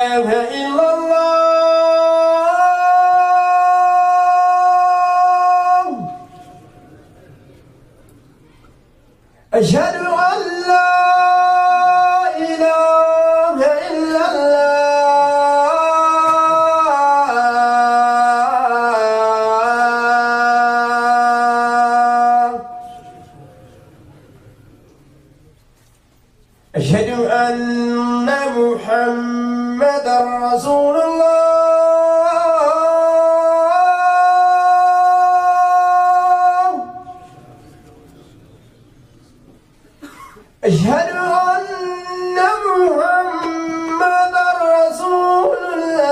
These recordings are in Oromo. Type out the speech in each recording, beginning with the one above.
إلا الله. أشهد أن لا إله إلا الله. أشهد أن محمدا رسول الله. أشهد أن محمدا رسول الله.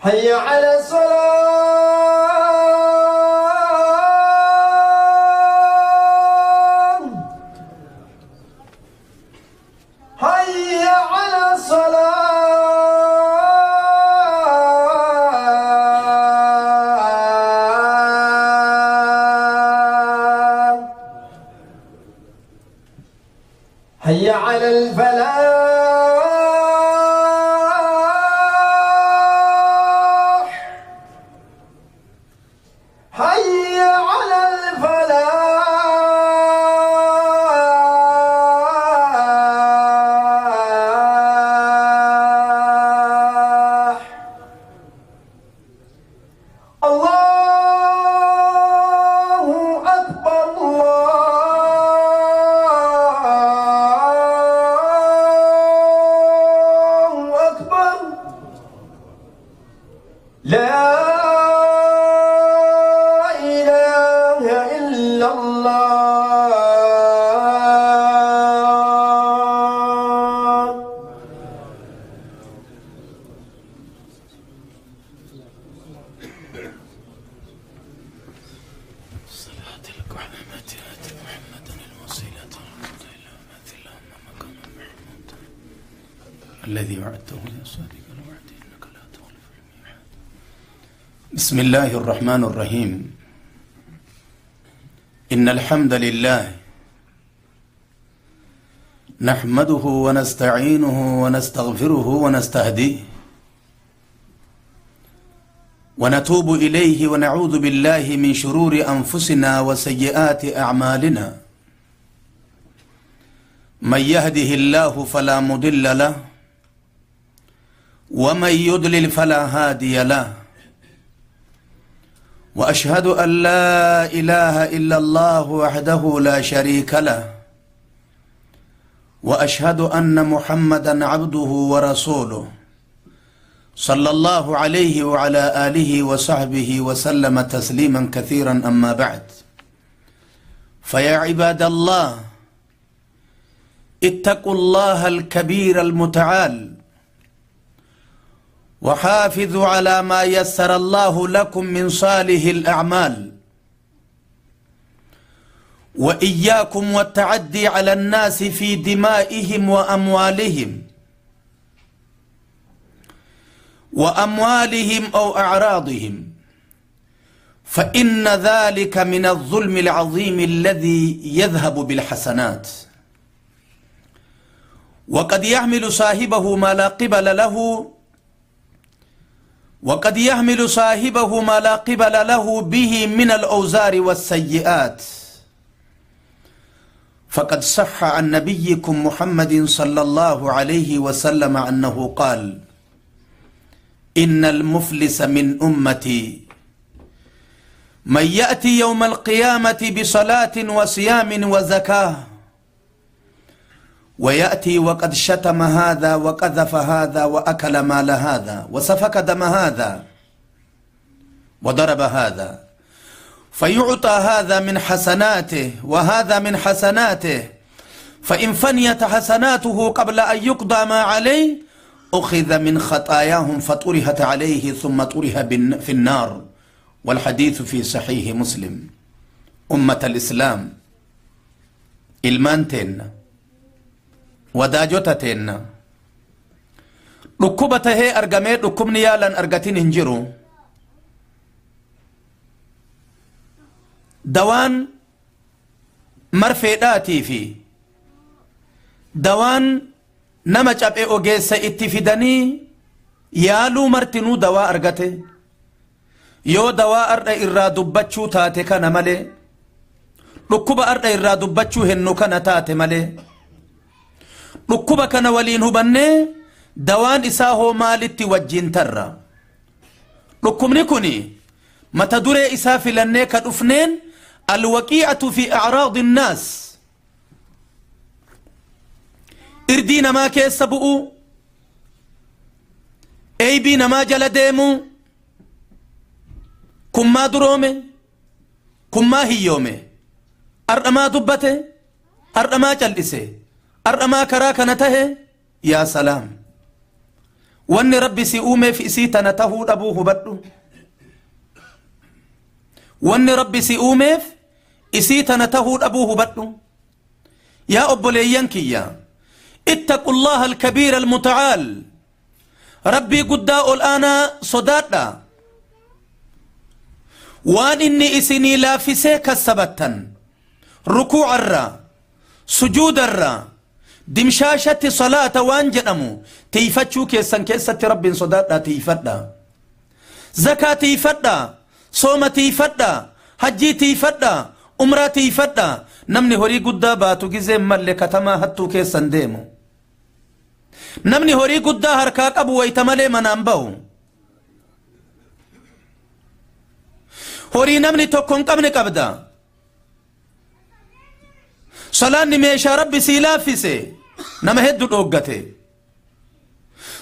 حي على الصلاة. حي على الصلاة. حي على الفلاح. حي على الفلاح. الله أكبر. الله أكبر. لا إله إلا الله. صلاة القحمة آت محمدا الوسيلة والفضيلة اللهم مكان محمود الذي وعدته يا صادق الوعد إنك لا تخلف الميعاد. بسم الله الرحمن الرحيم. إن الحمد لله نحمده ونستعينه ونستغفره ونستهديه ونتوب إليه ونعوذ بالله من شرور أنفسنا وسيئات أعمالنا. من يهده الله فلا مضل له ومن يضلل فلا هادي له. وأشهد أن لا إله إلا الله وحده لا شريك له وأشهد أن محمدا عبده ورسوله صلى الله عليه وعلى آله وصحبه وسلم تسليما كثيرا. أما بعد، فيا عباد الله، اتقوا الله الكبير المتعال وحافظوا على ما يسر الله لكم من صالح الأعمال، وإياكم والتعدي على الناس في دمائهم وأموالهم أو أعراضهم، فإن ذلك من الظلم العظيم الذي يذهب بالحسنات، وقد يحمل صاحبه ما لا قبل له وقد يحمل صاحبه ما لا قبل له به من الأوزار والسيئات. فقد صح عن نبيكم محمد صلى الله عليه وسلم أنه قال: إن المفلس من أمتي من يأتي يوم القيامة بصلاة وصيام وزكاة، ويأتي وقد شتم هذا وقذف هذا وأكل مال هذا وسفك دم هذا وضرب هذا، فيعطى هذا من حسناته وهذا من حسناته، فإن فنيت حسناته قبل أن يقضى ما عليه أخذ من خطاياهم فطرحت عليه ثم طرح في النار. والحديث في صحيح مسلم. أمة الإسلام، ilmaan teenna, wadaajota teenna, dhukkuba tahee argamee dhukkubni yaalan argatin hin jiru. Dawaan marfeedhaatii fi dawaan nama caphee ogeessa itti fidanii yaaluu martinuu dawaa argate. Yoo dawaa ardha irraa dubbachuu taate kana malee, dhukkuba ardha irraa dubbachuu hennu kana taate malee, dhukkuba kana waliin hubannee dawaan isaa hoo maalitti wajjin tarra? Dhukkubni kuni mata duree isaa filannee ka dhufneen alwaqiicatu fi acraadi innaas, irdii namaa keessa bu'uu, eeybii namaa jala deemuu, kummaa duroome, kummaa hiyyoome, ardhamaa dubbate, ardhamaa cal'ise, ardhamaa karaa kana tahe. Yaa salaam, wanni Rabbi si uumeef isii tana tahuu dhabuu hubadhu. Wanni Rabbi si uumeef isii tana tahuu dhabuu hubadhu. Yaa obboleeyyan kiyya, ittaqu Allaha alkabiira almutacaal, Rabbii guddaa ol aanaa sodaadha. Waan inni isinii laaffisee kassabattan rukuucarra, sujuudarra, dimshaashatti salaata waan jedhamu tiifachuu keessan keessatti Rabbiin sodaadhaa tiifadha. Zakaa tiifadha, sooma tiifadha, hajjii tiifadha, umraa tiifadha. Namni horii guddaa baatu gizeen malle katamaa hattuu keessan deemu. Namni horii guddaa harkaa qabu wayta malee manaan bahu. Horii namni tokko hin qabne qabda. Salaanni meeshaa Rabbi sii laaffise nama hedduu dhooggate.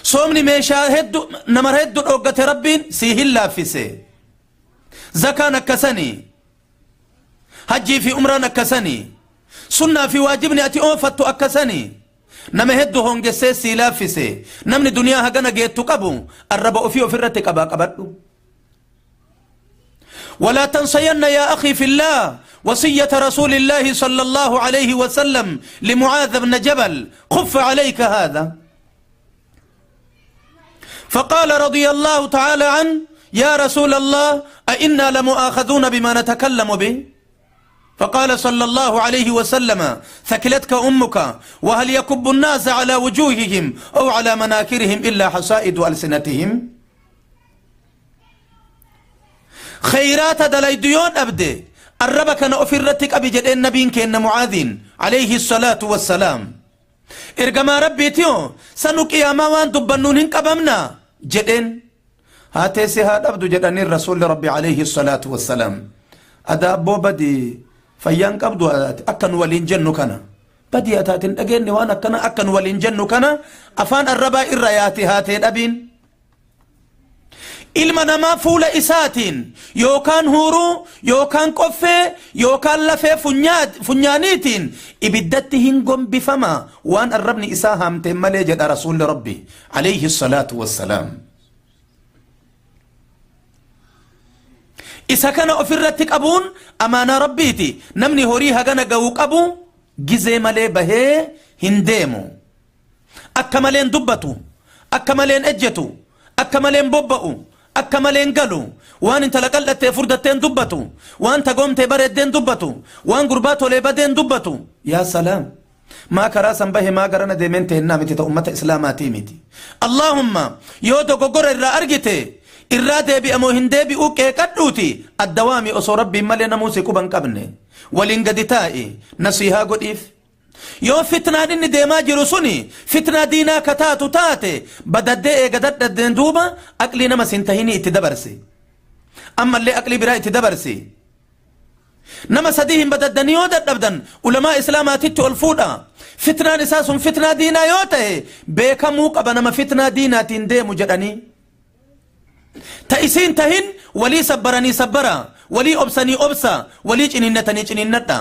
Soomni meeshaa hedduu nama hedduu dhooggate Rabbiin sii hin laaffise. Zakaan akkasanii, hajjii fi umraan akkasanii, sunnaa fi waajibni ati oofattu akkasanii, nama hedduu hongessee sii laaffise. Namni duniyaa hagana geettu qabu arraba ofii ofirratti qabaa qabadhu. ولا تنسين يا أخي في الله وصية رسول الله صلى الله عليه وسلم لمعاذ بن جبل: خف عليك هذا. فقال رضي الله تعالى عنه: يا رسول الله، أئنا لمؤاخذون بما نتكلم به؟ فقال صلى الله عليه وسلم: ثكلتك أمك، وهل يكب الناس على وجوههم أو على مناكرهم إلا حصائد ألسنتهم؟ خيرات دليديون أبدي الرب كان أفرتك أبي جدين نبين كأن معاذين عليه الصلاة والسلام. إرجما ربي تيو سنوك يا ما وان دبنون قبمنا جدين هاتي هاد أبدو جدني الرسول ربي عليه الصلاة والسلام. أدا أبو بدي فيان قبدو أكن ولين جنو كنا بدي أتاتين أجني وأنا كنا أكن ولين جنو كنا أفان الربا إرياتي هاتين أبين ilma namaa fuula isaatiin yookaan huuruu yookaan qoffee yookaan lafee funyaaniitiin ibiddatti hin gombifama waan arrabni isaa haamteen malee, jedha rasuulli Rabbi alayhi salaatu wassalaam. Isa kana ofirratti qabuun amaanaa Rabbiiti. Namni horii hagana ga'uu qabu gizee malee bahee hin deemu. Akka maleen dubbatu, akka maleen ejjetu, akka maleen bobba'u, akka maleen galu, waan intala qal'attee furdatteen dubbatu, waan tagoomtee bareeddeen dubbatu, waan gurbaa tolee badeen dubbatu. Yaa salaam, maa karaa san bahe maa garana deemeen teennaa miti, ta ummata islaamaatii miti. Allaahumma yoo dogoggora irraa argite irraa deebi'amoo hin deebi'uu qeeqadhuuti addawaami. Osoo Rabbiin malee namuu si quban qabne waliin gadi taa'i nasiihaa godhiif. Yoo fitnaan inni deemaa jiru suni fitnaa diinaa ka taatu taate, badaddee eega dadhaddeen duuba aqlii nama sin tahinii itti dabarsi, ammallee aqlii biraa itti dabarsi. Nama sadii hin badaddanii yoo dadhabdan ulamaa islaamaatitti ol fuudha. Fitnaan isaa sun fitnaa diinaa yoo ta'e beekamuu qaba, nama fitnaa diinaatiin deemu jedhanii. Ta isiin tahin walii sabbaranii sabbara, walii obsanii obsa, walii ciniinnatanii ciniinnadha.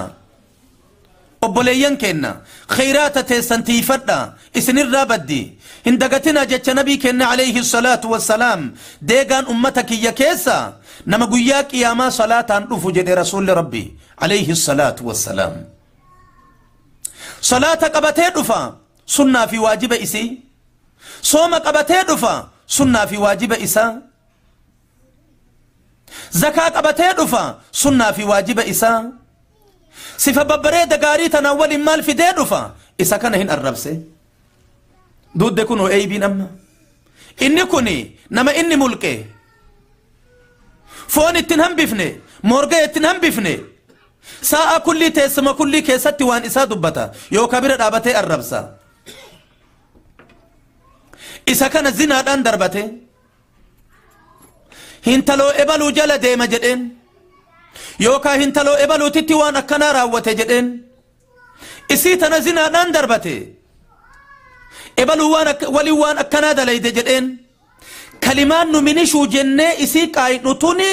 Obboleeyyan kenna, khayraata teessan tiifadha, isinirraa baddi. Hin dagatina jecha nabii kenna alayhi salaatu wassalaam: deegaan ummata kiyya keessa nama guyyaa qiyaamaa salaataan dhufu, jedhe rasuulli Rabbi alayhi salaatu wassalaam. Salaata qabatee dhufa, sunnaa fi waajiba isii, sooma qabatee dhufa, sunnaa fi waajiba isaa. Zakaa qabatee dhufa sunnaa fi waajiba isaa. Sifa babbareeda gaarii tanaan waliin maal fidee dhufa? Isa kana hin arrabse. Duudde kunoo eeybiin amma. Inni kuni nama inni mulqe. Foon ittiin hambifne, morga ittiin hambifne. Sa'a kullii teessuma kullii keessatti waan isaa dubbata yookaan bira dhaabatee arrabsa. Isa kana zinaadhaan darbate. Hintaloo ebaluu jala deema jedheen. Yookaan hintaloo ebaluutitti waan akkanaa raawwate jedheen. Isii tana zinaadhaan darbate. Ebaluu waan waliin waan akkanaa dalayde jedheen. Kalimaan nu minishuu jennee isii qaayidhu tuni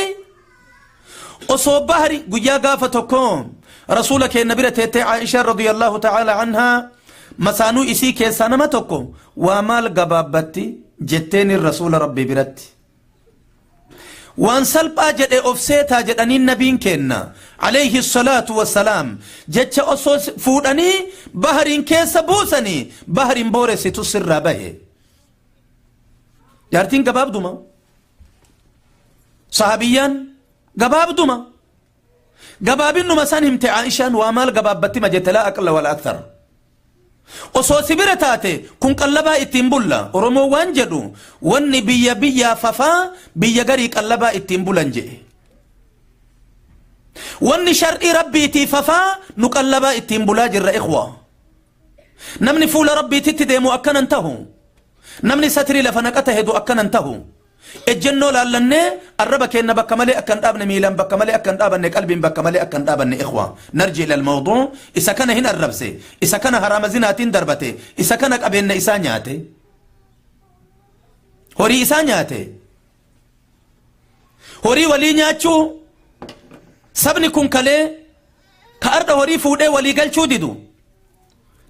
osoo bahari guyyaa gaafa tokko rasuula keenya bira teettee Aishaa radiyallahu ta'ala anhaa masaanuu isii keessaa nama tokko waa maal gabaabbatti jetteen rasuula rabbii biratti. Waan salphaa jedhe of seetaa jedhaniin nabiin kenna alayhi salaatu wassalaam jecha osoo fuudhanii bahariin keessa buusanii bahariin booressitu sirraa bahe. Jaartiin gabaabduma. Sahabiyyaan gabaabduma. Gabaabinuma san himte Aishaan waa maal gabaabbatti ma jette laa aqalla wala akthar. Osoo si bira taate kun qallabaa ittiin bulla. Oromoo waan jedhu wanni biyya biyyaa fafaa biyya garii qallabaa ittiin bulan jedhe. Wanni shar'ii rabbiitii fafaa nu qallabaa ittiin bulaa jirra ikhwa. Namni fuula rabbiititti deemu akkanan tahu. Namni satrii lafa naqata hedu akkanan tahu. Ejjennoo laallannee arraba keenna bakka malee akkan dhaabne miilaan bakka malee akkan dhaabanne qalbiin bakka malee akkan dhaabanne ikhwa. Narji ila almawduu isa kana hin arrabse isa kana haraama zinaatiin darbate isa kana qabeenna isaa nyaate horii isaa nyaate horii walii nyaachuu sabni kun kalee ka arda horii fuudhee walii galchuu didu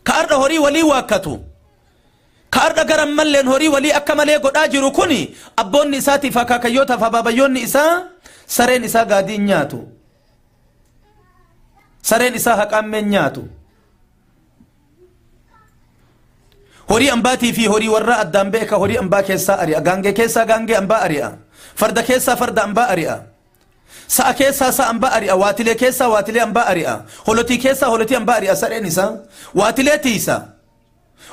ka arda horii walii waakkatu ka arda garan malleen horii walii akka malee godhaa jiru kuni abboonni isaatiif akaakayyootaaf abaabayyoonni isaa sareen isaa gaadiin nyaatu. Sareen isaa haqaammeen nyaatu. Horii ambaatii fi horii warraa addaan beeka horii ambaa keessaa ari'a. Gaangee keessaa gaangee ambaa ari'a. Farda keessaa farda ambaa ari'a. Sa'a keessaa sa'a ambaa ari'a. Waatilee keessaa waatilee ambaa ari'a. Holotii keessaa holotii ambaa ari'a sareen isaa. Waatilee tiisa.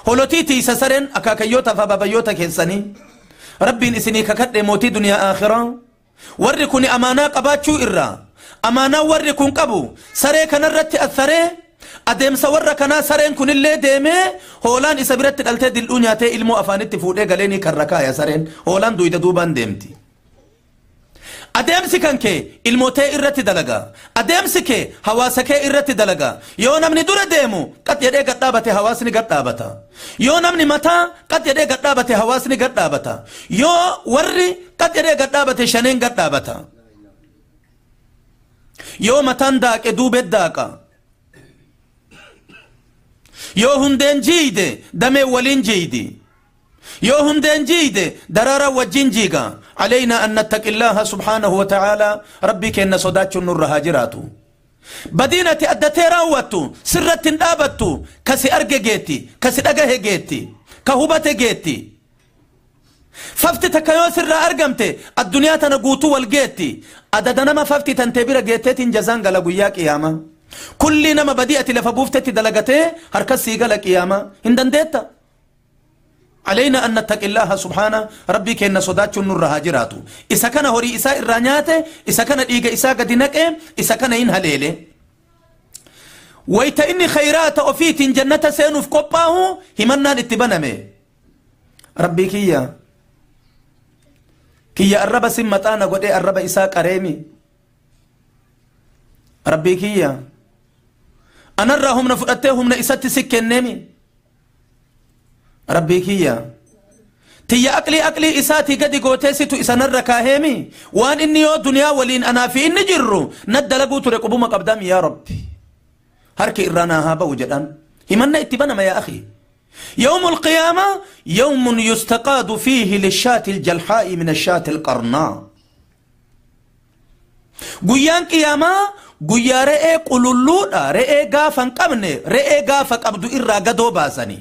Holotii tiisa sareen akaakayyootaaf abaabayyoota keessanii. Rabbiin isinii kakadhe mootii duniyaa akhiraa. Warri kun amaanaa qabaachuu irraa. Amaanaa warri kun qabu saree kanarratti atharee adeemsa warra kanaa sareen kunillee deemee hoolaan isa biratti dhaltee dildhuu nyaatee ilmoo afaanitti fuudhee galeenii karra kaaya sareen hoolaan duyda duubaan deemti. Adeemsi kan kee ilmootee irratti dalaga. Adeemsi kee hawaasa kee irratti dalaga. Yoo namni dura deemu qad jedhee gad dhaabate hawaasni gad dhaabata. Yoo namni mataa qad jedhee gad dhaabate hawaasni gad dhaabata. Yoo warri qad jedhee gad dhaabate shaneen gad dhaabata. Yoo mataan daaqe duubee daaqa. Yoo hundeen jiide damee waliin jiidi. Yoo hundeen jiide daraara wajjin jiiga. علينا أن نتقي الله سبحانه وتعالى ربي كأن صداتش النور هاجراتو بدينة أدتي راوتو سرة دابتو كسي أرجيتي كسي أجهجيتي كهوبتجيتي ففتي تكيو سر أرجمتي الدنيا تنقوتو والجيتي أددنا ما ففتي تنتبير جيتي جزان قلقوياك ياما كل ما بديئة لفبوفتي دلقتي هركسي قلق ياما هندن ديتا علينا أن نتقي الله سبحانه ربي كأن صداتش النور هاجراتو إذا كان هوري إساء الرانياته إذا كان إيجا إساء قدنك إذا كان إنها ليلة ويتا إني خيرات أفيت جنة سينف قباه همنا نتبنمي ربي كيا كيا الرب سمتانا قد الرب إساء كريمي ربي كيا أنا الرهم نفرتهم نإسات سكنمي ربي كيا تيا أكلي أكلي إساتي قد قوتيسي تو إسان الركاهيمي وان إني يو دنيا ولين أنا في إني جرو ندلقو ترقبو مقبدامي يا ربي هركي إرانا هابا وجدان همنا اتبانا ما يا أخي يوم القيامة يوم يستقاد فيه للشاة الجلحاء من الشاة القرناء قيان قيامة قيا رئي قلولودا رئي غافا قبني رئي غافا قبدو إرا قدو باسني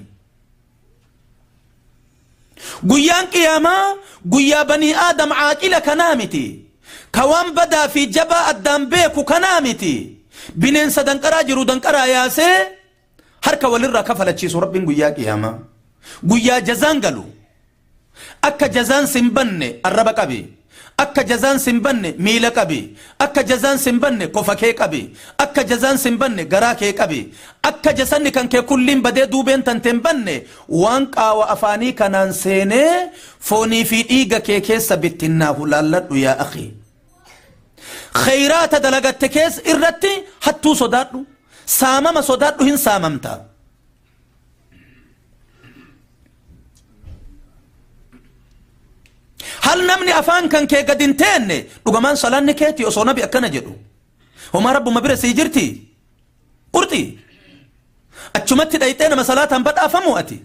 Guyyaan qiyaamaa guyyaa banii aadam caaqila kanaa miti. Ka waan badaa fi jabaa addaan beeku kanaa miti. Bineensa danqaraa jiru danqaraa yaasee harka walirraa kafalachiisu Rabbiin guyyaa qiyaamaa. Guyyaa jazaan galu. Akka jazaan sin banne arraba qabi. Akka jazaan sin banne miila qabi. Akka jazaan sin banne kofa kee qabi. Akka jazaan sin banne garaa kee qabi. Akka jasanni kan kee kulliin badee duubeen tante hin banne waan qaawa afaanii kanaan seenee foonii fi dhiiga kee keessa bittinnaahu laalladhu yaa akhi. Khayraata dalagatte keessa irratti hattuu sodaadhu. Saamama sodaadhu hin saamamta. Hal namni afaan kan kee gad hin teenne dhugamaan salaanni keeti osoo nabi akkana jedhu. Homaa rabbuma bira sii jirti. Qurxi. Achumatti dhayxee nama salaataan badhaafamu ati.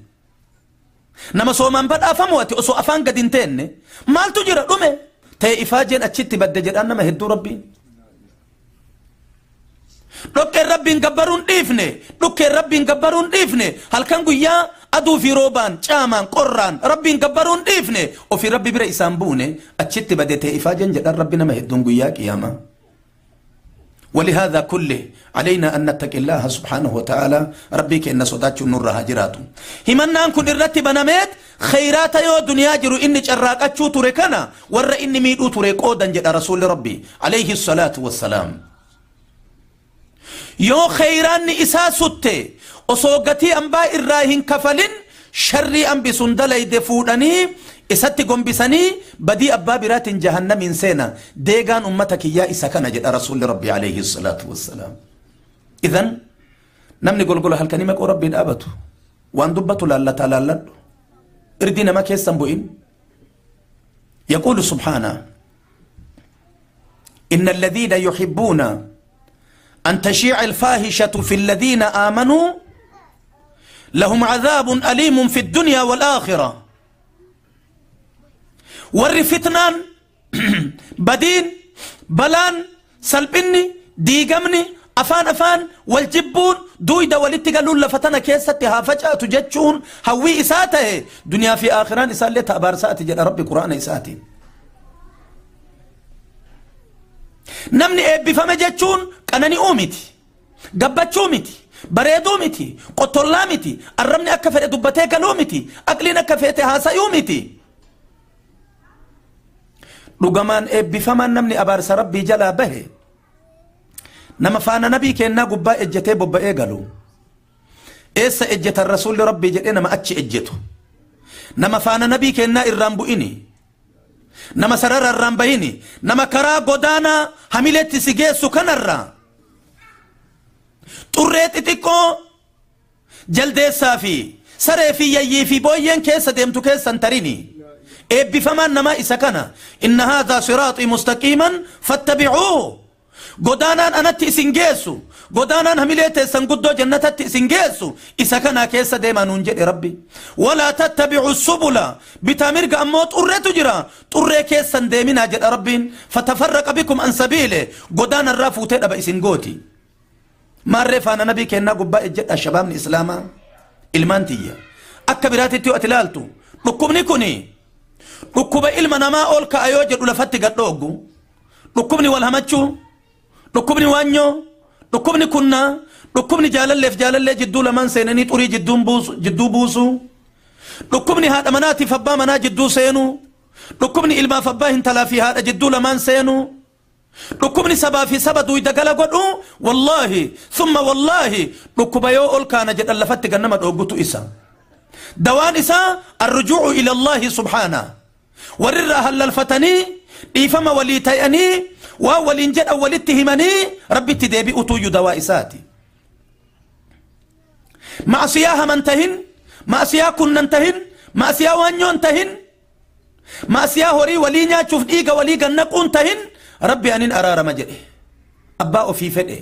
Nama soomaan badhaafamu ati osoo afaan gad hin teenne. Maaltu jira dhume? Ta'e ifaajeen achitti badde jedhaan nama hedduu rabbiin. Dhoqqeen rabbiin gabbaruun dhiifne, dhukkeen rabbiin gabbaruun dhiifne, halkan guyyaa aduu fi roobaan, caamaan, qorraan rabbiin gabbaruun dhiifne, ofii rabbi bira isaan buune achitti bade ta'e ifaajeen jedhaan rabbi nama hedduun guyyaa qiyaamaa. ولهذا كله علينا أن نتقي الله سبحانه وتعالى. ربي كأن صداتش النور هاجراتو همنا أن كن الرتب نميت خيرات يو دنيا جرو إني جراك أتشو تركنا ور إني ميدو ترك أودا جد رسول ربي عليه الصلاة والسلام. يو خيران إسا ستة أصوغتي أنباء الراهن كفلين شري أنبي سندلي دفودني إساتي قنبسني بدي أبا برات جهنم سينا ديغان أمتك يا إسا كان جد رسول ربي عليه الصلاة والسلام. إذن نمني قول قول هل كلمة ربي أبتو وأن دبتو لالا تلالا اردنا ما كيسن بوئين. يقول سبحانه إن الذين يحبون أن تشيع الفاحشة في الذين آمنوا لهم عذاب أليم في الدنيا والآخرة. ور فتنان بدين بلان سلبني ديقمني أفان أفان والجبون دويدا ولتقالون لفتنا كيستها فجأة تجتشون هوي إساته دنيا في آخران إسال لتها بارساتي جل ربي قرآن إساتي. نمني إبي فما جتشون أنني أومتي قبتشومتي بريدومتي قطلامتي الرمني أكفر دبتي قلومتي أقلين أكفيتي هاسيومتي. Dhugamaan eebbifamaan namni abaarsa rabbii jalaa bahe nama faana nabii kennaa gubbaa ejjetee bobba'ee galu. Eessa ejjetan rasuulli rabbii jedhee nama achi ejjetu. Nama faana nabii kennaa irraan bu'ini. Nama sarara irraan bahini. Nama karaa godaanaa hamileetti si geessu kanarraa xurree xixiqqoo jaldeessaa fi saree fi yayyii fi booyyeen keessa deemtu keessan tarini. Eebbifamaan namaa isa kana inna haadhaa siraaxii mustaqiiman fattabi'uuhu. Godaanaan anatti isin geessu, godaanaan hamilee teessan guddoo jannatatti isin geessu isa kanaa keessa deemaa nuun jedhe rabbi. Walaa tattabi'u subula bitaa mirga ammoo xurreetu jira xurree keessan deeminaa jedha rabbiin. Fatafarraqa bikum an sabiile godaanarraa fuutee dhaba isin gooti. Maarree faana nabii kennaa gubbaa ejjedha shabaabni islaamaa ilmaan tiyya akka biraatitti yoo ati ilaaltu dhukkubni kuni dhukkuba ilma namaa ol ka'a yoo jedhu lafatti gad dhooggu. Dhukkubni wal hamachuu, dhukkubni waanyoo, dhukkubni kunnaa, dhukkubni jaalalleef jaalallee jidduu lamaan seenanii xurii jidduu buusu, dhukkubni haadha manaatiif abbaa manaa jidduu seenu, dhukkubni ilmaaf abbaa hintalaa fi haadha jidduu lamaan seenu, dhukkubni sabaa fi saba duwida gala godhu. Wallaahi thumma wallaahi dhukkuba yoo ol kaana jedhan lafatti gannama dhooggutu isa. Dawaan isaa arrujuucu ila Allaahi subhaana. Warri irraa hallalfatanii dhiifama walii ta'anii waan waliin jedhan walitti himanii rabbitti deebi'utuyyuu dawaa isaati. Ma'asiyaa haman tahin, ma'asiyaa kunnan tahin, ma'asiyaa waanyoon tahin, ma'asiyaa horii walii nyaachuuf dhiiga walii gannaquun tahin rabbi anin araarama jedhe abbaa ofii fedhe.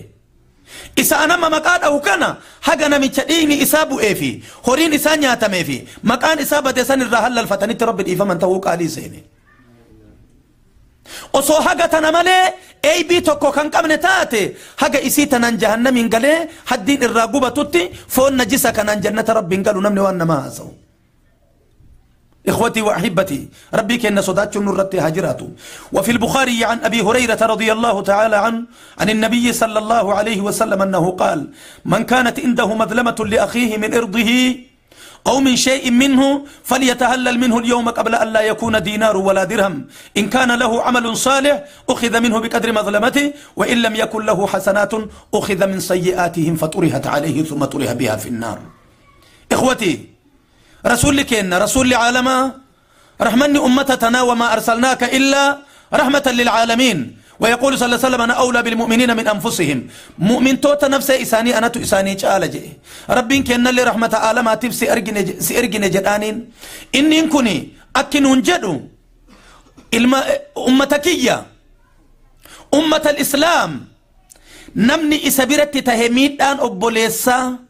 Isa anama maqaa dhahu kana haga namicha dhiigni isaa bu'ee fi horiin isaa nyaatamee fi maqaan isaa bade san irraa hallalfatanitti rabbi dhiifaman ta'uu qaalii seene. Osoo haga tana malee eeybii tokko kan qabne taate haga isii tanaan jahannamiin galee haddiin irraa gubatutti foon najisa kanaan jannata rabbiin galu namni waan namaa haasa'u. إخوتي وأحبتي، ربي كأن صدات نرت هجراته. وفي البخاري عن أبي هريرة رضي الله تعالى عنه عن النبي صلى الله عليه وسلم أنه قال: من كانت عنده مظلمة لأخيه من إرضه أو من شيء منه فليتهلل منه اليوم قبل أن لا يكون دينار ولا درهم. إن كان له عمل صالح أخذ منه بقدر مظلمته، وإن لم يكن له حسنات أخذ من سيئاتهم فطرحت عليه ثم طرح بها في النار. إخوتي، رسول كنا رسول عالما رحمني أمتنا وما أرسلناك إلا رحمة للعالمين. ويقول صلى الله عليه وسلم: أنا أولى بالمؤمنين من أنفسهم. مؤمن توت نفسه إساني أنا تو إساني چالجي. ربين كنا لرحمة عالم تب سيرجن جدانين. إني كوني أكنون جدو أمتكية أمة الإسلام نمني إسابيرت تهميد أن أبوليسا.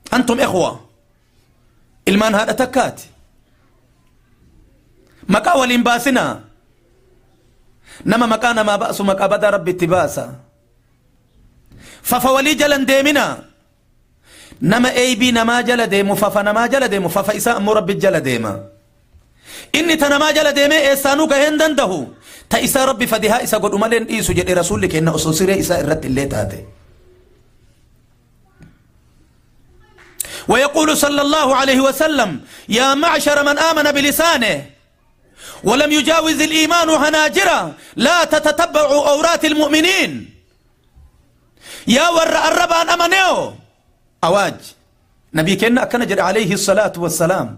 أنتم إخوة المان هذا تكات مكاولين باسنا نما مكان ما بأس مكابدا ربي تباسا ففولي جلن ديمنا نما اي بي نما جل ديمو ففا نما جل ديمو ففا إساء مو ربي جل ديما إني تنما جل ديمي إيسانو كهندن دهو تا إساء ربي فديها إساء قد أمالين إيسو جد رسولك إن أصوصيري إساء الرد اللي تاتي. ويقول صلى الله عليه وسلم: يا معشر من آمن بلسانه ولم يجاوز الإيمان حناجره لا تتتبعوا أورات المؤمنين. يا ور الربان أمنيو أواج نبي كنا أكنجر عليه الصلاة والسلام.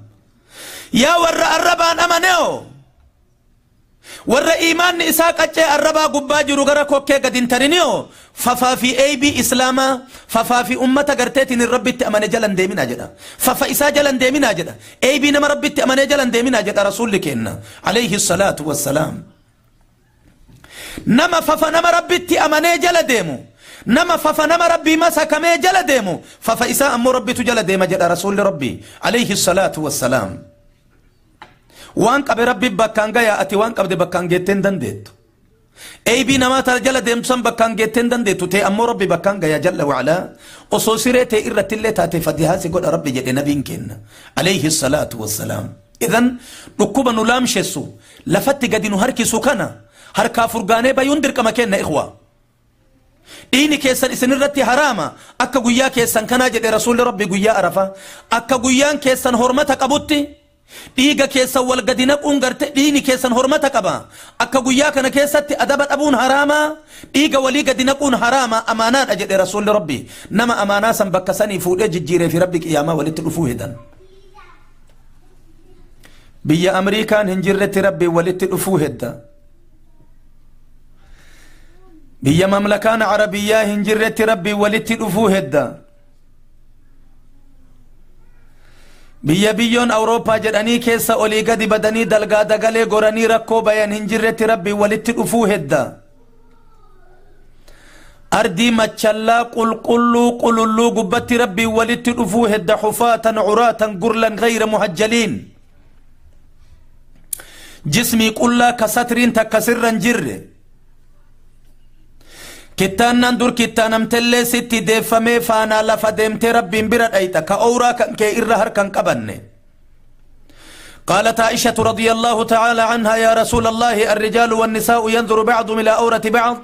يا ور الربان أمنيو ور إيمان إساق أجي الربا قباجر غرقو كي قد انترنيو ففا في أي بي إسلاما ففا في أمة قرتيتين الرب تأمن جلن ديمنا جدا ففا إسا جلن ديمنا جدا أي بي نما رب تأمن جلن ديمنا جدا رسول لكينا عليه الصلاة والسلام. نما ففا نما رب تأمن جل ديمو نما ففا نما ربي مسا كمي جل ديمو ففا إسا أمو ربي تجل ديما جدا رسول ربي عليه الصلاة والسلام. وان قبل ربي بكانغا يا أتي وان قبل بكانغ تندن ديت أي بي نما ترجل ديمسن بكانغ تندن ديت تي أمو ربي بكانغا يا جل وعلا أصوصيرة تي إرت اللي تاتي فديها سيقول ربي جل نبي كن عليه الصلاة والسلام. إذن ركوبا نلام شسو لفت قد نهركي سكنا هركا فرقاني بيندر كما كنا إخوة ديني كيسان إسن الرتي حراما أكا قويا كيسان كنا جد رسول ربي قويا عرفا أكا قويان كيسان هرمتك أبوتي dhiiga keessa wal gadi naquun garte dhiini keessan hormata qaba akka guyyaa kana keessatti adaba dhabuun haraama dhiiga walii gadi naquun haraama amaanaadha jedhe rasuulli rabbi nama amaanaa san bakka sanii fuudhee jijjiiree fi rabbi qiyaamaa walitti dhufuu hedan. Biyya Amriikaan hin jirretti rabbi walitti dhufuu hedda. Biyya mamlakaan Arabiyyaa hin jirretti rabbi walitti dhufuu hedda. Biyya biyyoon Awurooppaa jedhanii keessa olii gadi badanii dalgaa dagalee goranii rakkoo bayan hin jirretti rabbi walitti dhufuu hedda. Ardii machallaa qulqulluu qululluu gubbatti rabbi walitti dhufuu hedda xufaatan curaatan gurlan gayra muhajjaliin. Jismii qullaa ka satriin takka sirra hin jirre. Kittaannaan dur kittaanamtellee sitti deeffamee faanaa lafa deemtee rabbiin bira dhayxa ka owraa kan kee irra harkan qabanne. قالت عائشة رضي الله تعالى عنها: يا رسول الله الرجال والنساء ينظر بعضهم إلى أورة بعض.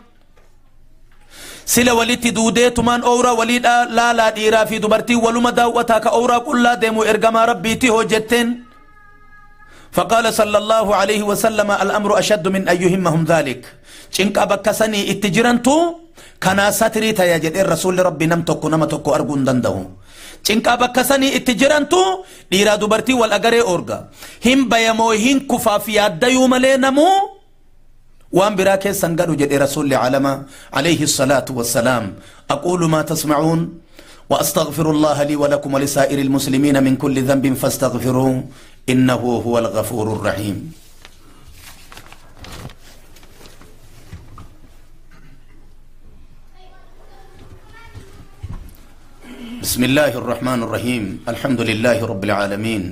سلا وليت دوديت من أورا وليد لا لا ديرا في دبرتي ولما داوتا كأورا كل ديمو إرجما ربي تهو جتين. فقال صلى الله عليه وسلم: الأمر أشد من أن يهمهم ذلك. شنك أبكسني اتجرنتو كنا ستري تياجد الرسول ربي نمتك نمتك أرجون دنده. شنك أبكسني اتجرنتو ديرا دبرتي والأجري أورجا هم بيموهن كفافيات ديوم لينمو وان براك سنقلوا جد رسول العالم عليه الصلاة والسلام. أقول ما تسمعون وأستغفر الله لي ولكم ولسائر المسلمين من كل ذنب فاستغفروه إنه هو الغفور الرحيم. بسم الله الرحمن الرحيم. الحمد لله رب العالمين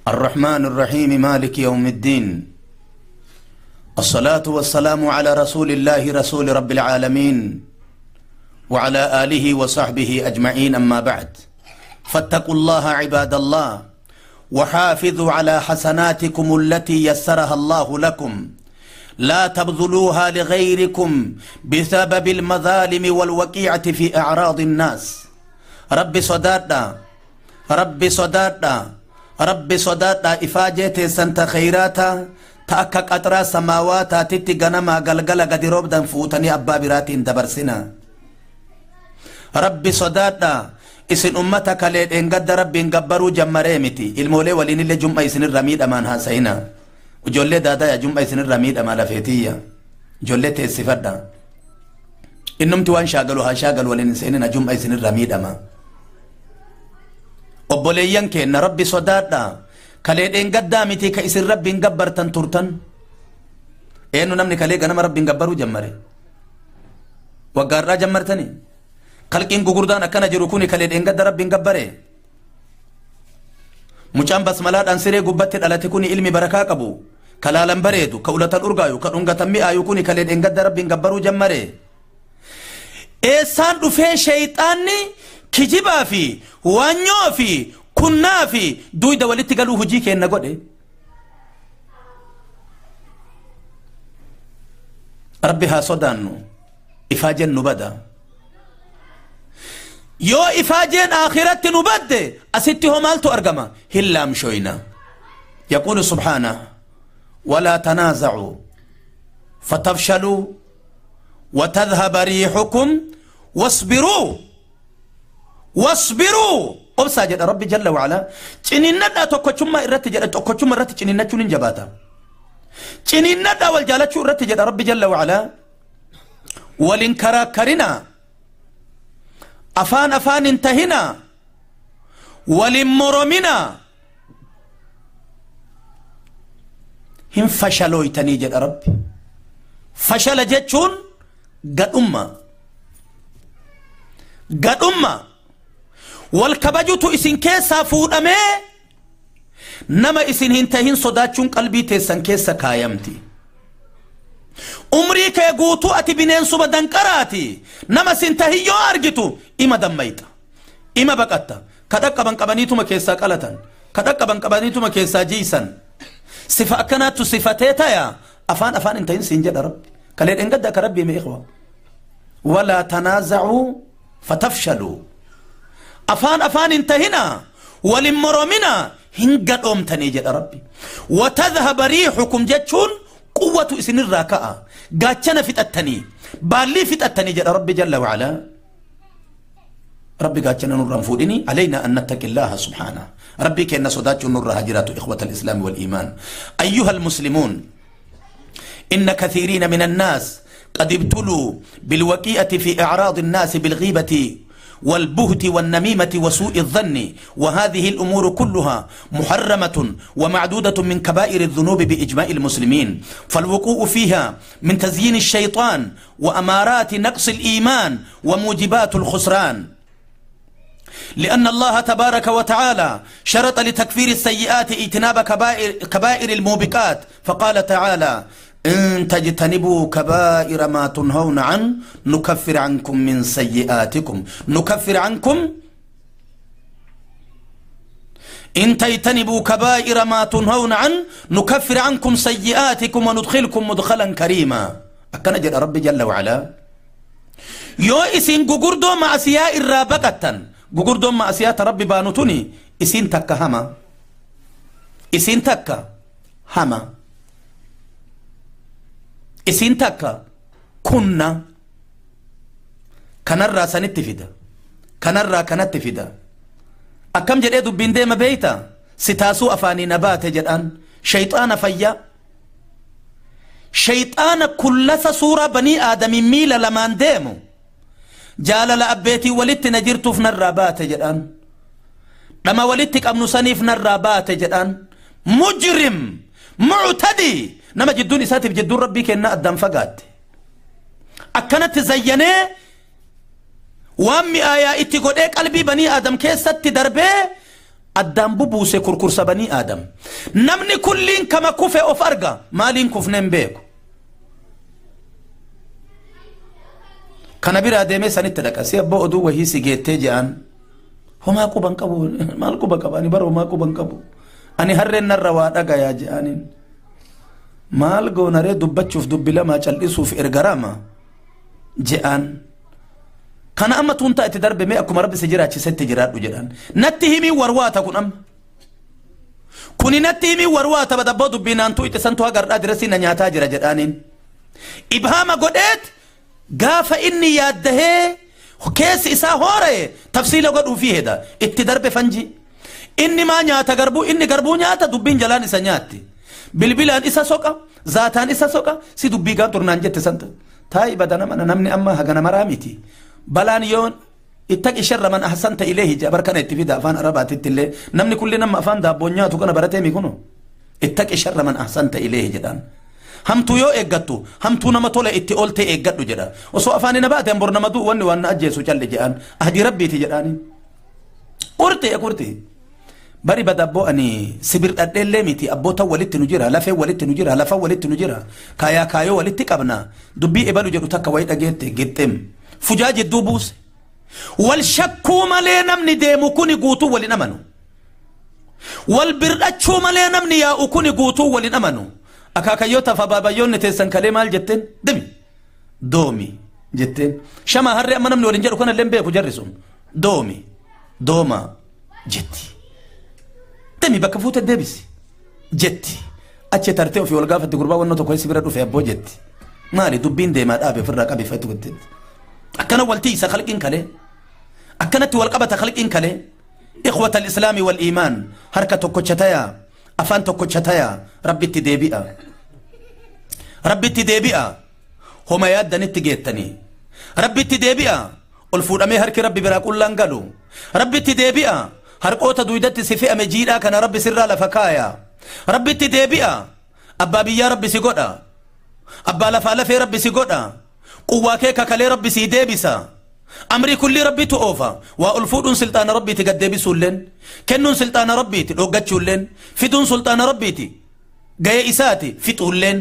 الرحمن الرحيم مالك يوم الدين. الصلاة والسلام على رسول الله رسول رب العالمين وعلى آله وصحبه أجمعين. أما بعد، فاتقوا الله عباد الله، وحافظوا على حسناتكم التي يسرها الله لكم، لا تبذلوها لغيركم بسبب المظالم والوقيعة في أعراض الناس. ربي صدادنا، ربي صدادنا، ربي صدادنا. إفاجة سنت خيراتا تأكك أترى سماواتا تتي غنما غلغل غدي روبدن فوتني أبا براتين دبرسنا. ربي صدادنا. isin ummata kalee dheengadda rabbiin gabbaruu jammaree miti. Ilmoolee waliinillee jum'a isinirra miidhamaan haasa'ina. Ijoollee daadaya jum'a isinirra miidhamaa lafeetiyya. Ijoollee teessifadha. Innumti waan shaagalu haa shaagalu, waliin hin seenina, jum'a isinirra miidhama. Obboleeyyan keenna, rabbi sodaadha. Kalee dheengaddaa miti ka isin rabbiin gabbartan turtan. Eenyu namni kalee ganama rabbiin gabbaruu jammare? Waggaarraa jammartanii? Kalqiin gugurdaan akkana jiru kuni kalee dheengadda rabbiin gabbare? Mucaan basmalaadhaan siree gubbatti dhalate kuni, ilmi barakaa qabu, ka laalan bareedu, ka ulatan urgaayu, ka dhungatan mi'aayu kuni kalee dheengadda rabbiin gabbaruu jammare? Eessaan dhufee sheeyxaanni kijibaa fi waanyoo fi kunnaa fi duyda walitti galuu hujii keenna godhe? Rabbi haa sodaannu. Ifaajeen nu bada. Yoo ifaajeen akhiratti nu badde, asitti hoo maaltu argama? Hin laamshoyna. يقول سبحانه: ولا تنازعوا فتفشلوا وتذهب ريحكم واصبروا، واصبروا. Obsaa jedha rabbi jalla wacala. Ciniinnadhaa tokkochummaa irratti jedha. Tokkochummaa irratti ciniinnachuun hin jabaata. Ciniinnadhaa wal jaalachuu irratti jedha rabbi jalla wacala. Walin karaakkarinaa, afaan afaan hin tahinaa, walin morominaa, hin fashalooytanii jedha rabbi. Fashala jechuun gadhumma. Gadhumma wal kabajutu isin keessaa fuudhamee, nama isin hin tahin sodaachuun qalbii teessan keessa kaayamti. Umrii kee guutuu ati bineensuma danqaraati. Nama sin tahin yoo argitu ima dammayxa, ima baqatta. Ka dhaqqaban qabaniituma keessaa qalatan, ka dhaqqaban qabaniituma keessaa jiisan. Sifa akkanaattu sifatee taya. Afaan afaan hin tahin siin jedha rabbi. Kalee dhengadda akka rabbii mee ikhwa? ولا تنازعوا فتفشلوا. Afaan afaan hin tahina, walin moromina, hin gadhoomtanii jedha rabbi. وتذهب ريحكم jechuun quwwatu isinirraa ka'a, gaachana fixattanii, baallii fixattanii jedha rabbi jalla wacalaa. Rabbi gaachana nurraan fuudhini. علينا أن نتقي الله سبحانه. Rabbii keenna sodaachuun nurra haa jiraatu. إخوة الإسلام والإيمان، أيها المسلمون، إن كثيرين من الناس قد ابتلوا بالوقيئة في إعراض الناس بالغيبة والبهت والنميمة وسوء الظن، وهذه الأمور كلها محرمة ومعدودة من كبائر الذنوب بإجماع المسلمين، فالوقوع فيها من تزيين الشيطان وأمارات نقص الإيمان وموجبات الخسران، لأن الله تبارك وتعالى شرط لتكفير السيئات اجتناب كبائر الموبقات، فقال تعالى: إن تجتنبوا كبائر ما تنهون عنه نكفر عنكم من سيئاتكم، نكفر عنكم، إن تجتنبوا كبائر ما تنهون عنه نكفر عنكم سيئاتكم وندخلكم مدخلا كريما. Akkana jedha rabbi jalla wacalaa. Yoo isin gugurdoo ma'asiyaa irraa baqattan, gugurdoon ma'asiyaa ta rabbi baanu tuni isin takka hama, isin takka hama, isin takka kunna. Kanarraa sanitti fida, kanarraa kanatti fida. Akkam jedhee dubbiin deema beeyta? Si taasuu afaanii na baate jedhaan. Shayxaana fayyaa, shayxaana kullasa suuraa banii aadamii miila lamaan deemu. Jaalala abbeetii walitti na jirtuuf narraa baate jedhaan, dhama walitti qabnu saniif narraa baate jedhaan. Mujrim muctadi, nama jidduun isaatiif jidduun rabbii kenna addaan fagaatte, akkanatti zayyanee waan mi'aayaa itti godhee qalbii banii aadam keessatti darbee addaan bubuuse kurkursa banii aadam. Namni kulliin kama kufe of arga, maaliin kufneen beeku. Kana biraa deemee sanitti dhaqa. Si abboo oduu wahii si geettee je'an. Homaa quban qabu maal quba qaba ani bara homaa quban qabu ani harreen narra waa dhagayaa je'aniin maal goonaree dubbachuuf dubbi lamaa cal'isuuf ergarama je'an kana amma tuuntaa itti darbe mee akkuma rabbi si jiraachisetti jiraadhu jedhan natti himii warwaata kun amma kuni natti himii warwaata badabboo dubbii naantuu itti santu hagardhaa dirasii na nyaataa jira jedhaaniin ibhaama godheet gaafa inni yaaddahee keessi isaa hoora'e tafsiila godhuufii heda itti darbe fanji inni maa nyaata garbuu inni garbuu nyaata dubbiin jalaan isa nyaatti bilbilaan isa soqa zaataan isa soqa si dubbii gaaf turnaan jette santa taa'i badana mana namni amma hagana maraa miti balaan yoon ittaqi sharra man ahsanta ilayhi jedha barkana itti fida afaan arabaatitti illee namni kulli nama afaan daabboon nyaatu kana baratee mi kuno ittaqi sharra man ahsanta ilayhi jedhaan hamtuu yoo eeggattu hamtuu nama tola itti oolte eeggadhu jedha osoo afaan hin baate bor nama du'u wanni waan na ajjeesu calli jedhaan ahdii rabbiiti jedhaani qurti qurti bari badabboo ani sibir dhadheellee miti abboota walitti nu jira lafee walitti nu jira lafa walitti nu jira kaayaa kaayoo walitti qabna dubbii ebalu jedhu takka wayii dhageette gixxem fujaa jidduu buuse wal shakkuu malee namni deemu kuni guutuu walin amanu wal birdhachuu malee namni yaa'u kuni guutuu walin amanu akaakayyoota fi abaabayyoonni teessan kalee maal jetteen demi doomi jetteen shama harree amma namni waliin jedhu kana illee beeku jarri sun doomi dooma jetti demi bakka fuute deebisi jetti achi tartee ofii wal gaafatti gurbaa wannoo tokko si bira dhufe abboo jetti maali dubbiin deemaa dhaabe ofirraa qabe feetu jetteetti akkana waltii isa khalqiin kalee akkanatti wal qabata khalqiin kalee ikhwata al-islaami wal iimaan harka tokkocha tayaa afaan tokkocha tayaa rabbitti deebi'a rabbitti deebi'a homa yaaddanitti geettanii rabbitti deebi'a ol fuudhamee harki rabbi biraa qullaan galu rabbitti deebi'a harqoota duydatti si fe'ame jiidhaa kana rabbi sirraa lafa kaaya rabbitti deebi'a abbaa biyyaa rabbi si godha abbaa lafaa lafee rabbi si godha quwwaa kee kakalee rabbi si deebisa amrii kulli rabbitu oofa waa ol fuudhuun silxaana rabbiiti gad deebisuulleen kennuun silxaana rabbiiti dhoggachuulleen fiduun sulxaana rabbiiti ga'ee isaati fixuulleen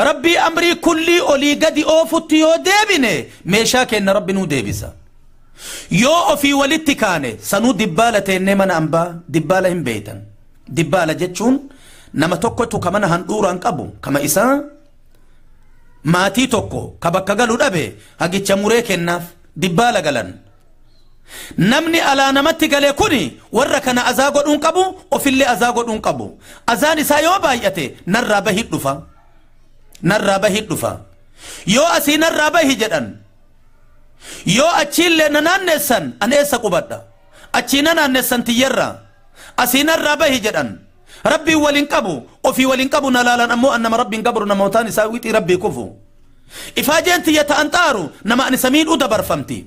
rabbii amrii kullii olii gadi oofutti yoo deebine meeshaa kenna rabbi nuu deebisa yoo ofii walitti kaane sanuu dibbaala teennee mana ambaa dibbaala hin beeytan dibbaala jechuun nama tokkotu ka mana handhuuraan qabu kama isaa maatii tokko ka bakka galu dhabe hagicha muree kennaaf dibbaala galan namni alaa namatti gale kuni warra kana azaa godhuun qabu ofillee azaa godhuun qabu azaan isaa yoo baay'ate narraa bahi dhufa narraa bahi dhufa yoo asii narraa bahi jedhan yoo achiillee na naanneessan an eessa qubadha achii na naanneessan tiyyarra asii narraa bahi jedhan rabbii waliin qabu ofii waliin qabu na laalan ammoo an nama rabbiin gabru namootaan isaa wixii rabbii kufu ifaajeen tiyya ta'an xaaru nama ani samiidhuu dabarfamti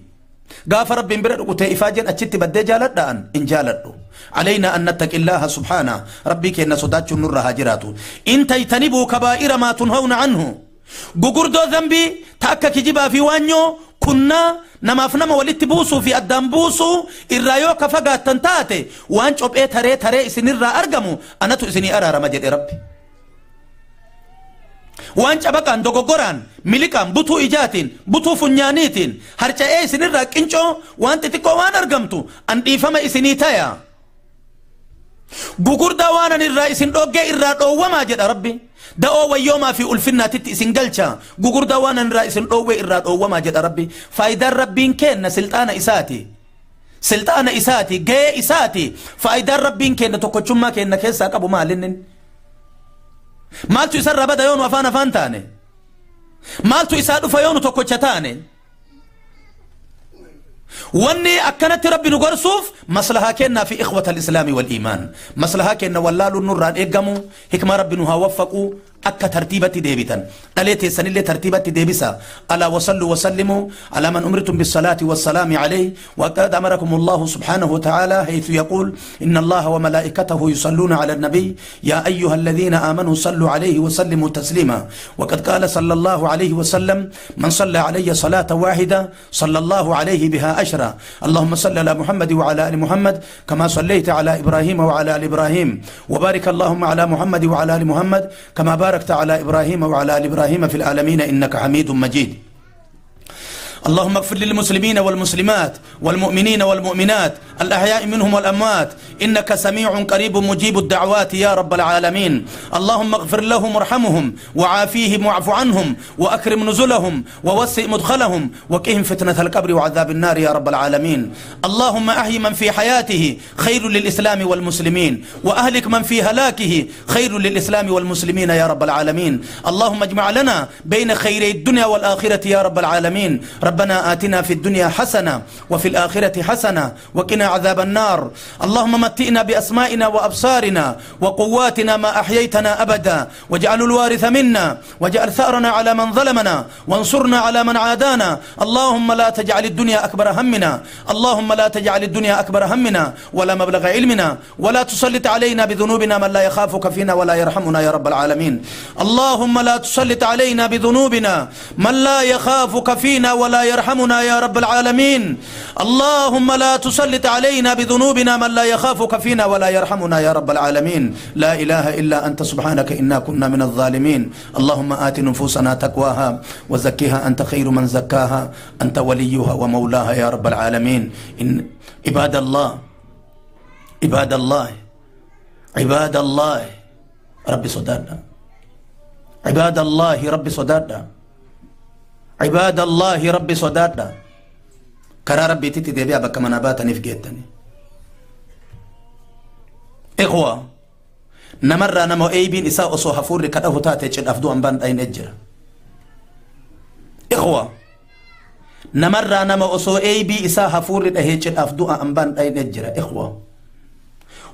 gaafa rabbiin bira dhuqutee ifaajeen achitti baddee jaaladha an in jaaladhu alaynaa an nattaqi illaaha subhaana rabbii keenna sodaachuun nurra haa jiraatu in tajtanibuu kabaa'ira maa tunhawna anhu gugurdoo zambii ta akka kijibaa fi waanyoo kunnaa namaaf nama walitti buusuu fi addaan buusuu irraa yoo ka fagaattan taate waan cophee taree taree isinirraa argamu anatu isinii araarama jedhe rabbi waan cabaqaan dogoggoraan miliqaan butuu ijaatiin butuu funyaaniitiin harca'ee isinirraa qincoo waan xixiqqoo waan argamtu an dhiifama isinii taya gugurdaa waan an irraa isin dhoggee irraa dhoowwamaa jedha rabbi da'oo wayyoomaa fi ulfinnaatitti isin galcha gugurdaa waan an irraa isin dhoowwee irraa dhoowwamaa jedha rabbi faayidaan rabbiin kenna silxaana isaati silxaana isaati ga'ee isaati faayidaan rabbiin kenna tokkochummaa kenna keessaa qabu maalinnin maaltu isarraa bada yoo nu afaan afaan taane maaltu isaa dhufa yoo nu tokkocha taane wanni akkanatti rabbi nu gorsuuf maslahaa kennaa fi ikhwata alislaami wal iimaan maslahaa kenna wallaaluun nurraan eeggamu hikmaa rabbi nu haa waffaqu akka tartiibatti deebitan dhalee teessanillee tartiibatti deebisa alaa wasallu wasallimu alaa man umirtum bisalaati wassalaami alayhi وقد أمركم الله سبحانه وتعالى حيث يقول إن الله وملائكته يصلون على النبي يا أيها الذين آمنوا صلوا عليه وسلموا تسليما وقد قال صلى الله عليه وسلم من صلى علي صلاة واحدة صلى الله عليه بها عشرة اللهم صل على محمد وعلى آل محمد كما صليت على إبراهيم وعلى آل إبراهيم وبارك اللهم على محمد وعلى آل محمد كما باركت على إبراهيم وعلى آل إبراهيم في العالمين إنك حميد مجيد. اللهم اغفر للمسلمين والمسلمات والمؤمنين والمؤمنات الأحياء منهم والأموات إنك سميع قريب مجيب الدعوات يا رب العالمين. اللهم اغفر لهم وارحمهم وعافيهم واعف عنهم وأكرم نزلهم ووسع مدخلهم وقهم فتنة القبر وعذاب النار يا رب العالمين. اللهم أحي من في حياته خير للإسلام والمسلمين، وأهلك من في هلاكه خير للإسلام والمسلمين يا رب العالمين. اللهم اجمع لنا بين خيري الدنيا والآخرة يا رب العالمين. ربنا آتنا في الدنيا حسنة وفي الآخرة حسنة وقنا عذاب النار. اللهم متئنا بأسمائنا وأبصارنا وقواتنا ما أحييتنا أبدا، واجعل الوارث منا، واجعل ثأرنا على من ظلمنا، وانصرنا على من عادانا. اللهم لا تجعل الدنيا أكبر همنا، اللهم لا تجعل الدنيا أكبر همنا ولا مبلغ علمنا، ولا تسلط علينا بذنوبنا من لا يخافك فينا ولا يرحمنا يا رب العالمين. اللهم لا تسلط علينا بذنوبنا من لا يخافك فينا ولا يرحمنا يا رب العالمين. اللهم لا تسلط علينا بذنوبنا من لا يخافك فينا ولا يرحمنا يا رب العالمين. لا إله إلا أنت سبحانك إنا كنا من الظالمين. اللهم آت نفوسنا تقواها وزكها أنت خير من زكاها، أنت وليها ومولاها يا رب العالمين. إن عباد الله، عباد الله، عباد الله، ربي صدرنا. عباد الله ربي صدرنا. عباد الله ربي صدرنا. كرا ربي تتي ديبيا بك مناباتني في جيتني. إخوة نمر نمو أيبين إساء أصو حفور كده تاتي تشد أفدو أنبان أين أجر. إخوة نمر نمو أصو أيبي إساء حفور كده تشد أفدو أنبان أين أجر. إخوة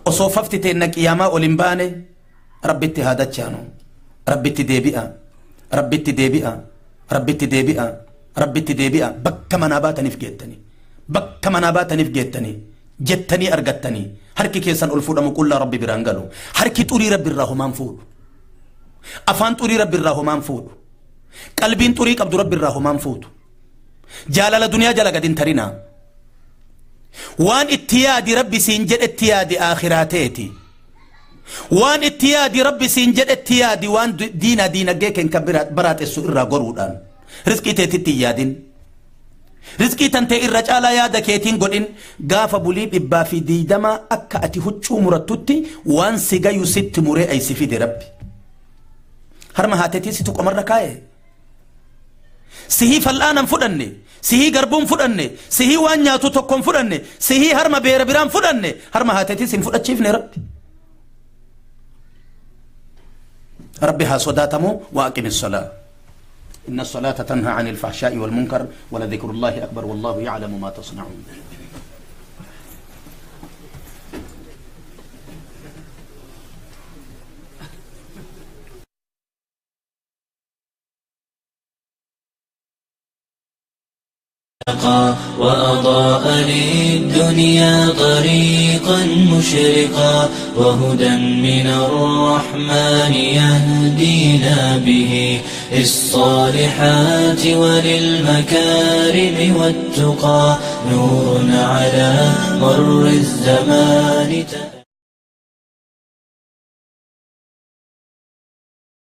أصو ففتي إنك ياما أولمباني ربي تهادا تشانو ربي تديبيا ربي تديبيا ربي تديبيا ربي تديبيا بك مناباتني في جيتني بك مناباتني في جيتني جتني أرجتني هركي كيسان ألفود أم كل ربي برانجلو هركي توري ربي الرحمن فود أفان توري ربي الرحمن فود قلبين توري عبد ربي الرحمن فود جلال الدنيا جل قدين ترينا وان اتيادي ربي سينجد اتيادي آخراتي وان اتيادي ربي سينجد اتيادي وان دينا دينا جيكن كبرات برات السؤال قرودان رزقي تيتي يادين رزقي تنتي الرجال يا دكيتين قولين قاف بولي ببا في ديدما أكا أتي هتشو مرتوتي وان سيغايو ست مري أي سفيد ربي هرما هاتتي ستوك أمر ركاي سهي فالآن فدني سهي غربون فدني سهي وان ياتو تكون فدني سهي هرما بير بيران فدني هرما هاتتي سين فدتشيفني ربي ربي ها صداتمو وأقم الصلاة إن الصلاة تنهى عن الفحشاء والمنكر ولذكر الله أكبر والله يعلم ما تصنعون. وأضاء للدنيا طريقا مشرقا وهدى من الرحمن يهدينا به للصالحات وللمكارم والتقى نور على مر الزمان.